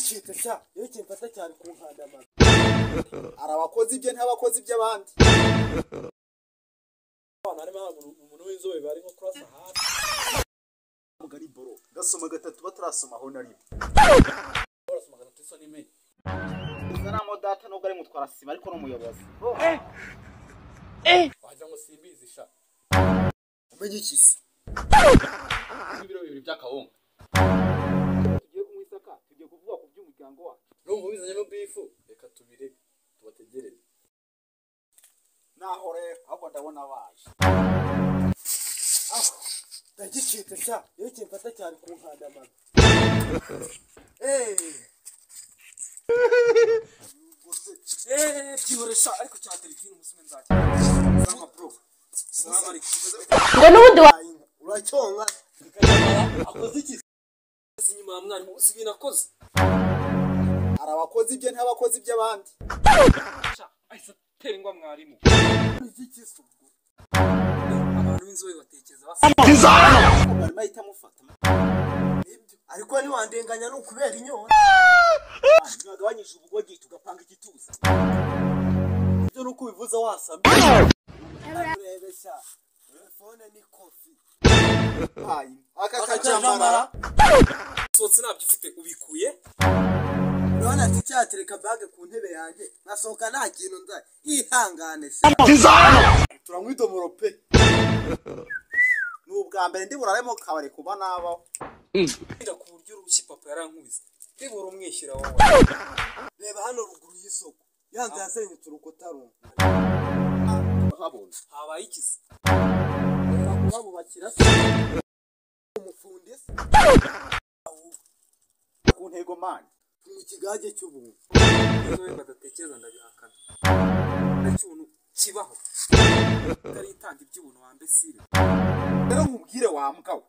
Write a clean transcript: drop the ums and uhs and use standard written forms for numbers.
Ndagicitse sha, iyo kimfata cyane ku nkandamano. Arabakoze ibye ntabakoze iby'abandi. Abana harimo umuntu w'inzobe bari nko kurasa hasi. Mugari boro, gasoma gatatu batarasomaho na rimwe. Barasoma gatatu isa n'imenye. Zanamo data nubwo ari mutwara sima ariko n'umuyobozi. Wagira ngo simbizi sha. Umenye iki se? Ibiro bibiri by'akawunga. Tugiye kunywa isaka, tugiye kuvuga ku by'umuryango wacu. Urumva bizanyemo bifu, reka tubireke tubategereze. Naho rero ahubwo ndabona baje. Aho, ndagicitse sha, iyo kimfata cyane ku nkandamano. Byihore sha, ariko cya Delphine umusime nzajya. Salama bro. Salama ariko. Ngo n'ubundi wa Uracyonka. Akoze iki? Inyuma ya mwarimu uzi ibintu akoze. Arabakoze ibye ntabakoze iby'abandi. Sha, ahise atera ingwa mwarimu. Iki se ubwo? Abantu b'inzobe batekereza basa. Mwarimu ahita amufata. Nibyo. Ariko ntiwandenganya ni ukubera inyota. Mwagabanyije ubugogi tugapanga igituza. Ibyo nuko ubivuze wasamye. Urebe sha, telefone ni kofi. Aka kajamara. Sohotse ntabyo ufite ubikuye. Urabona ati cyatereka bage ku ntebe yanjye nkasohoka nta kintu nzanye. Ihangane se. Turanywa idomoro pe. Ni ubwa mbere ndi burare mu kabari kuba nabaho. Wenda ku buryo urushyi papa yarankubise. Ndibura umwishyira wowe. Reba hano ruguru y'isoko. Yanze yasenyutse urukuta rumwe. Habona. Habaye iki se? Babubakira se. Umufundi se. Ku ntego mani. Mu kigage cy'ubuntu. Inzobe badatekereza ndabihakana. Icyuntu kibaho. Utaritanga iby'ubuntu wa mbesire. Rero nkubwire wa mbwa we.